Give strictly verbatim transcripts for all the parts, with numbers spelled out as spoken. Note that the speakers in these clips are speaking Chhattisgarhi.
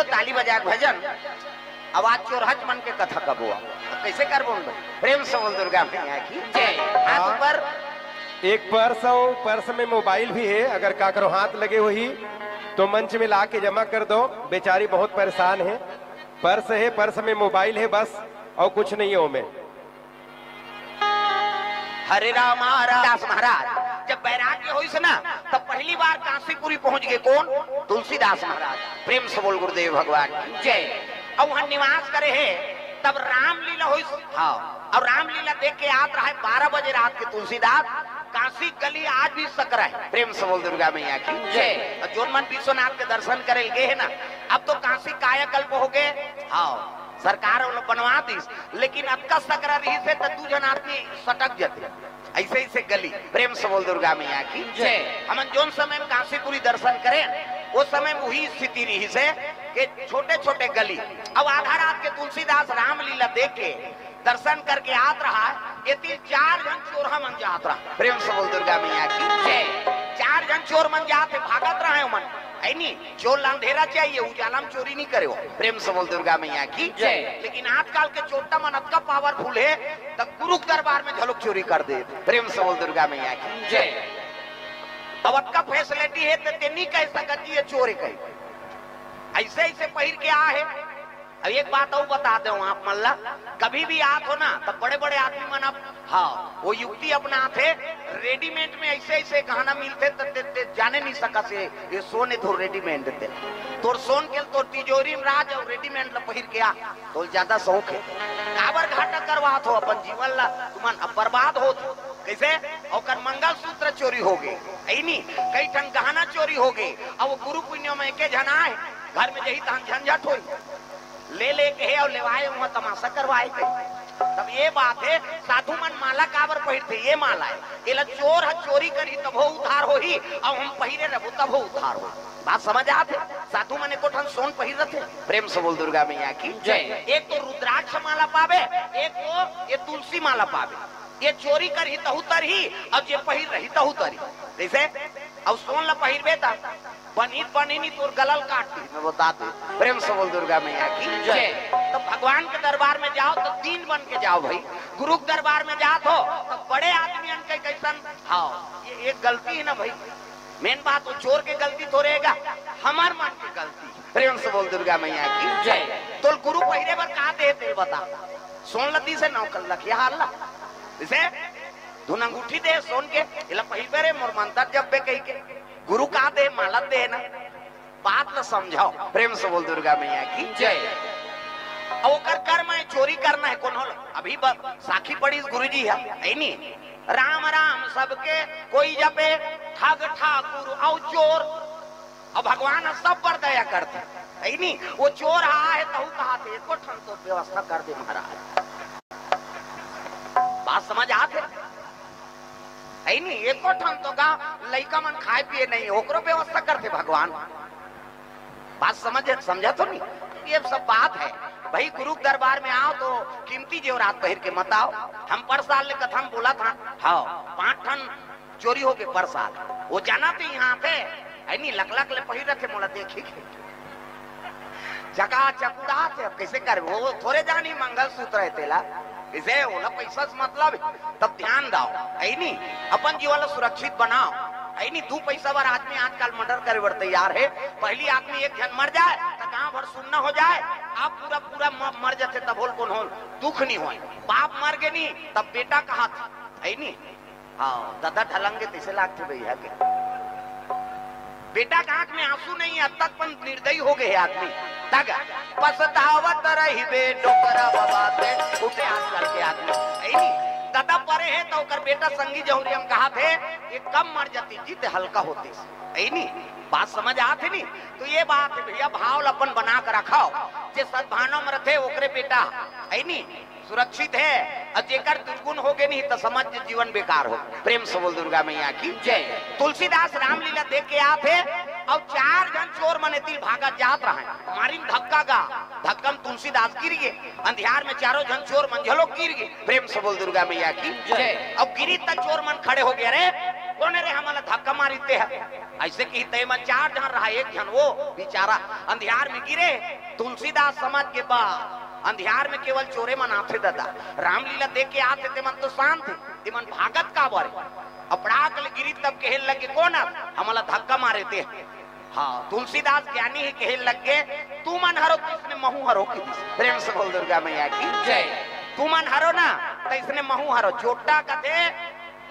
ताली बजा के भजन, अब आज चोरहच मन के कथा कबो। अब कैसे करबो भाई? प्रेम से बोल दुर्गा मैया की जय। हाथ ऊपर। एक पर्स हो, पर्स में मोबाइल भी है, अगर काकरो हाथ लगे होही तो मंच में ला के जमा कर दो, बेचारी बहुत परेशान है। पर्स है, पर्स में मोबाइल है बस, और कुछ नहीं है ओमे। हरे राम हरे राम। दास महाराज जब बैराग्य होइस ना, तब पहली बार कांसीपुरी पहुंच गए। कौन? तुलसीदास महाराज। प्रेम से बोल गुरुदेव भगवान की जय। अब वहां निवास करे है, तब रामलीला होइस। हाँ, और रामलीला देख के आत रहा है बारह बजे रात के तुलसीदास। कांसी गली आज भी सकरा है। प्रेम से बोल दुर्गा मैया की जय। और जोन मन विश्वनाथ के दर्शन करे गए है ना, अब तो कांसी कायाकल्प हो गए। हाँ, सरकार वो लोग बनवा दीस, लेकिन अतका सकरा रहिस हे त दू झन आदमी सटक जथे। ऐसे ऐसे गली। प्रेम से बोल दुर्गा मैया की जय। हमन जोन समय में कांसीपुरी दर्शन करें, वो समय में वही स्थिति रहिस हे कि छोटे छोटे गली। अब आधा रात के तुलसीदास रामलीला देख के दर्शन करके आत रहा है, एती चार झन चोरहा मन जात रहा। प्रेम से बोल दुर्गा मैया की जय। चार झन चोर मन जात हे, भागत रहे मन, है नी? चोर ला अंधेरा चाहिए, उजाला में चोरी नहीं करे हो। प्रेम से बोल दुर्गा मैया की जय। लेकिन आजकल के चोट्टा मन अतका पावरफुल है, त गुरु के दरबार में घलोक चोरी कर दे। प्रेम से बोल दुर्गा मैया की जय। अब अतका फैसिलिटी है, त ते नहीं कह सकत कि ये चोर है कहीं। ऐसे ऐसे पहिर के आ है। अब एक बात और बता दो आप मन ला, कभी भी आत हो ना, तब बड़े बड़े आदमी मन अब, हाँ, वो युक्ति अपनात हे। रेडीमेड में ऐसे ऐसे गहना मिलथे, त ते, ते जाने नहीं सकस हे, ये सोन हे तो रेडीमेड ते। तोर सोन के तोर तिजोरी में राज और रेडीमेड ला पहिर के आ, तो ज्यादा शौक है। काबर घाटा करवात हो अपन जीवन ला, तुमन अब बर्बाद होत हो। कैसे? ओकर मंगलसूत्र चोरी हो गए, है नी? कई ठन गहना चोरी हो गए। अब वो गुरु पुण्य में एके झन आए, घर में जही तहन झंझट होई। ले ले कहे और लेवाए, वहाँ तमाशा करवाए कहे। तब ये बात है, साधु मन माला काबर पहिरथे? ये माला है, एला चोर ह चोरी करही तभो उद्धार होही, और हम पहिरे रहबो तभो उद्धार होही। बात समझ आत है? साधु मन एको ठन सोन पहिर रथे। प्रेम से बोल दुर्गा मैया की जय। एक तो रुद्राक्ष माला पावे, एक तो ये तुलसी माला पावे। ये चोरी करही तहू तरही, और जे पहिर रही तहू तरही। जैसे अब सोन ला पहिरबे त बनी बनी नहीं तोर गलल काट दी, मैं बता दे। प्रेम से बोल दुर्गा मैया की जय। तो भगवान के दरबार में जाओ तो दीन बन के जाओ भाई। गुरु के दरबार में जात हो तो बड़े आदमी अन के कैसन, हाँ, ये एक गलती है ना भाई। मेन बात वो चोर के गलती थोड़े हैगा, हमार मन के गलती। प्रेम से बोल दुर्गा मैया की जय। तोल गुरु पहिरे बर का दे तेल बता, सोन लदी से नौ कल लखिया हाल ला, इसे धुन अंगूठी दे सोन के, इला पहिरबे रे मोर मंतर जपबे कही के। गुरु का दे, माला दे ना, बात ल समझाओ। प्रेम से बोल दुर्गा मैया की जय। अब ओकर कर्म है, चोरी करना है, कौन हो? अभी ब-, साखी पढ़ी गुरु जी है, है नी? राम राम सबके कोई जपे, ठग ठाकुर और चोर। अब भगवान ह सब पर दया करथे, है नी? वो चोर हा है तहू कहा थे, एको ठन तो व्यवस्था कर दे महाराज। बात समझ आत है? है नी? एको ठन तो गा लइका मन खाए पिए नहीं, ओकरो व्यवस्था करथे भगवान। बात समझ, समझा तो नहीं? ये सब बात है भाई। गुरु के दरबार में आओ तो कीमती जेवरात पहिर के मत आओ। हम पर साल ले कथा में बोला था, हाँ, पांच ठन चोरी हो गए पर साल। वो जाना थे यहाँ पे, है नी, लक लक ले पहिर रखे, मोला देखी के चका चकुड़ा थे। अब कैसे कर, वो थोड़े जानी मंगलसूत्र है तेला, इसे ओला पैसा से मतलब है। तब ध्यान दाओ, है नी, अपन जीवन ला सुरक्षित बनाओ, है नी। दू पैसा बर आदमी आजकल मर्डर करे बर तैयार है। पहली आदमी एक जन मर जाए तो गांव भर सुन्ना हो जाए, आप पूरा पूरा म-, मर जाते तब होल कौन होल, दुख नहीं होए। बाप मर गए नी तब बेटा कहा था, है नी। हाँ, ददा ढलंगे तैसे लागथे भैया के। बेटा के आंख में आंसू नहीं है, अब तक पण निर्दयी हो गए आदमी। तग पछतावत रहिबे डोकरा बाबा से, उठे आजकल के आदमी। ऐ नी, ददा परे है तो ओकर बेटा संगी जहुरिया म कहा थे, ये कम मर जाती, जित हल्का होती। ऐ नी, बात समझ आत है नी? तो ये बात है भैया, भाव ल अपन बना के रखाओ। जे सद्भावना में रथे ओकरे बेटा, ऐ नी, सुरक्षित है, और जेकर दुर्गुण हो गए नहीं तो समझ जीवन बेकार हो। प्रेम से बोल दुर्गा मैया की जय। तुलसीदास रामलीला देख के आत है, और चार जन चोर मन एती भागत जात रहे, मारिन धक्का गा, धक्का में तुलसीदास गिर गए, अंधियार में चारों जन चोर मन घलो गिर गए। प्रेम से बोल दुर्गा मैया की जय। अब गिरी त चोर मन खड़े हो गए, अरे कोन रे हमला धक्का मारिस तेह? अइसे कहिथे, मन चार झन रहा, एक झन वो बेचारा अंधियार में गिरे। तुलसीदास समझ गे बा, अंधियार में केवल चोरे मन आथे ददा। रामलीला देख के आथे ते मन तो शांत हे, ते मन भागत काबर हे? अउ पड़ाक ले गिरिस तब कहे लगे, कोन हे हमला धक्का मारे तेह? हाँ, तुलसीदास ज्ञानी हे, कहे लगे, तुमन हरो तइसने महूं हरों कहिस। प्रेम से बोल दुर्गा मैया की जय। तुमन हरो ना तइसने महूं हरों। चोट्टा कथे,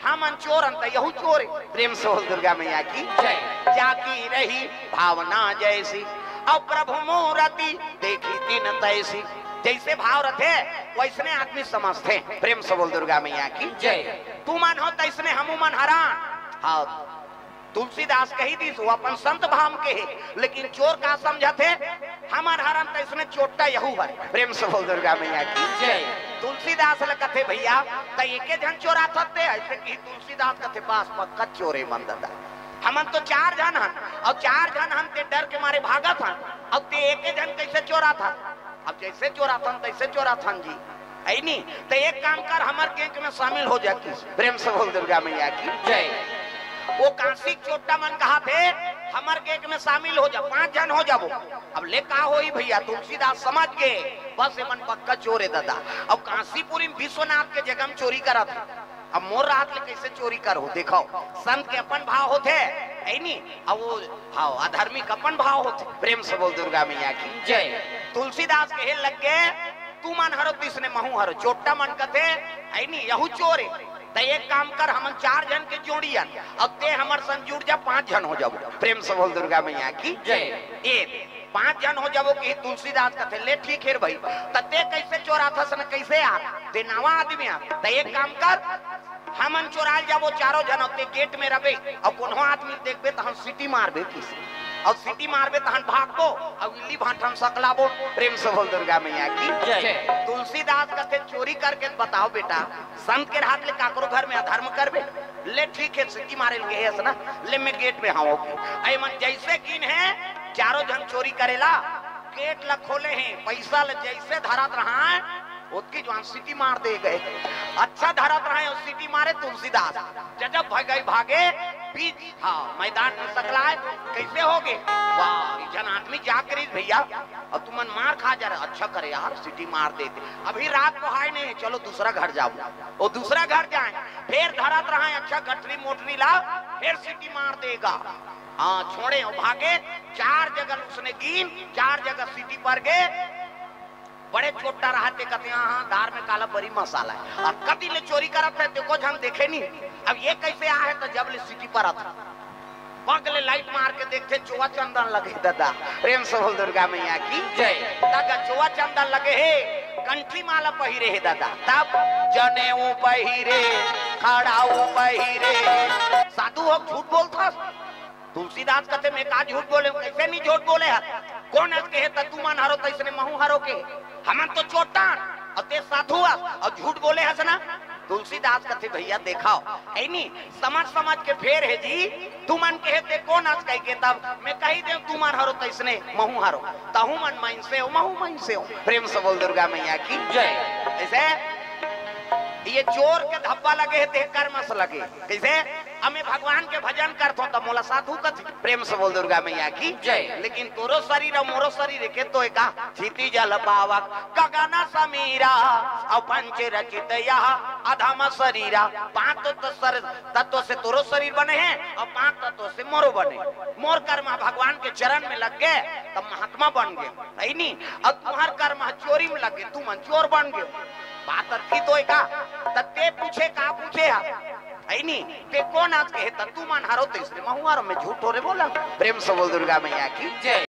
हमन चोर हन त यहू चोर हे। प्रेम से बोल दुर्गा मैया की जय। जाकी रही भावना जैसी, अउ प्रभु मूरति देखी तिन तैसी। जइसे भाव रथे वइसने आदमी समझथे। प्रेम से बोल दुर्गा मैया की जय। तुमन हो तइसने हमू मन हरन। हाँ, तुलसीदास कहि दिस, वो अपन संत भाव के हे, लेकिन चोर का समझथे, हमन हरन तइसने चोट्टा यहू हरे। प्रेम से बोल दुर्गा मैया की जय। तुलसीदास ल कथे, भइया, त एके झन चोराथस ते? अइसे कहिथे, तुलसीदास कथे, बस पक्का चोर हे मन ददा। हमन तो चार झन हन, अउ चार झन हन ते डर के मारे भागत हन, अउ ते एके झन कइसे चोराथस? अब जइसे चोराथन तइसे चोराथन जी, हे नी? त एक काम कर, हमर gang में शामिल हो जा कहिस। प्रेम से बोल दुर्गा मैया की जय। वो कांसी चोट्टा मन कहाथे, हमर gang में शामिल हो जा, पांच झन हो जाबो। अब ले का होही भइया, तुलसीदास समझ गे, बस एमन पक्का चोर हे ददा। अब कांसीपुरी में विश्वनाथ के जगह में चोरी करत हे, अब मोर रहत ले कइसे चोरी करहूं? देखव, संत के अपन भाव होथे, हे नी? अब वो, हाँ, अधर्मी के अपन भाव होथे। प्रेम से बोल दुर्गा मैया की जय। तुलसीदास कहे लगे, तुमन हरो तइसने महूं हरों। चोट्टा मन कथे, हे नी, यहू चोर हे। त एक काम कर, हमन चार झन के जोड़ी हन, अउ ते हमर संग जुड़ जा, पांच झन हो जाबो। प्रेम से बोल दुर्गा मैया की जय। ए, पांच झन हो जाबो कहिस। तुलसीदास कथे, ले ठीक हे रे भई, त ते कइसे चोराथस न, कइसे आ, ते नवा आदमी आ, त एक काम कर, हमन चोराय ल जाबो चारों झन, अउ ते gate में रबे, अउ कोनो आदमी देखबे तहन सीटी मारबे कहिस, अउ सीटी मारबे तहन भागबो, अउ इल्ली भांठा म सकलाबो। प्रेम से बोल दुर्गा मैया की जय। तुलसीदास कथे, चोरी करके बताव बेटा, संत के रहत ले काकरो घर में अधर्म करबे? ले ठीक हे, सीटी मारे ल गे हस ना, ले मैं gate में हवं। अइ मन जइसे गिन हे, चारों झन चोरी करे ला gate ला खोले हे, पइसा ल जइसे धरत रहय, ओतकी जुवार सीटी मार दे गे। अच्छा धरत रहय अउ सीटी मारे तुलसीदास, जब भगई भागे, बीच, हाँ, मैदान में सकलाय, कइसे होगे? वाह, एक झन आदमी जाग गे रहिस भइया, अउ तुमन मार खा जा रहे, अच्छा करे यार, सीटी मार देते। अभी रात को हाय नहीं हे, चलो दूसरा घर जाबो। वो दूसरा घर जाय, फेर धरत रहय, अच्छा गठरी मोटरी ला, फेर सीटी मार दे गे। हाँ, छोड़े अउ भागे, चार जगह उसने गिन, चार जगह सीटी पर गे, बड़े चोट्टा रहय ते कथे, हाँ, हाँ, दार में काला बरी मसाला हे। अउ कति ले चोरी करत हे, ते एको झन देखे नहीं। अब ये कइसे आहे, त जब ले सीटी परत हे, पग ले light मार के देखथे, चोवा चंदन लगे हे ददा। प्रेम से बोल दुर्गा मैया की जय। तक चोवा चंदन लगे हे, कंठी माला पहिरे हे ददा। तब जनेऊ पहिरे, खड़ाऊ पहिरे। साधु हो, झूठ बोलथस? तुलसीदास कथे, मैं का झूठ बोले हंव? कइसे नहीं झूठ बोले हस? कोन अस कहे त तुमन हरो तइसने महूं हरों कहे? हमन तो चोट्टा अन, अउ ते साधु अस, अउ झूठ बोले हस ना? तुलसीदास कथे, भइया देखव, हे नी, समझ समझ के फेर हे जी, तुमन कहे ते कोन अस कहिके, तब मैं कहि देंव तुमन हरो तइसने महूं हरों, तहूं मन मइनसे हो, महूं मइनसे हों। प्रेम से बोल दुर्गा मैया की जय। अइसे ये चोर के धब्बा लगे हे, ते कर्म से लगे। कइसे? अब मैं भगवान के भजन करथों त मोला साधु कथे। प्रेम से बोल दुर्गा मैया की जय। लेकिन तोरो शरीर अउ मोरो शरीर एके तो हे का? क्षिति जल पावक गगन समीरा, अउ पंच रचित यह अधम शरीरा। पांच तत्व सर-, तत्व से तोरो शरीर बने हे अउ पांच तत्व से मोरो बने। मोर कर्म भगवान के चरण में लग गे त महात्मा बन गे, हे नी? अउ तुम्हर कर्म चोरी में लग गे, तुमन चोर बन गे। बात अतकी तो हे का? त ते पूछे का पूछे हा? हे नी? ते कोन अस कहे त तुमन हरो तइसने महूं हरों, मैं झूठ थोरे बोलंव। प्रेम से बोल दुर्गा मैया की जय।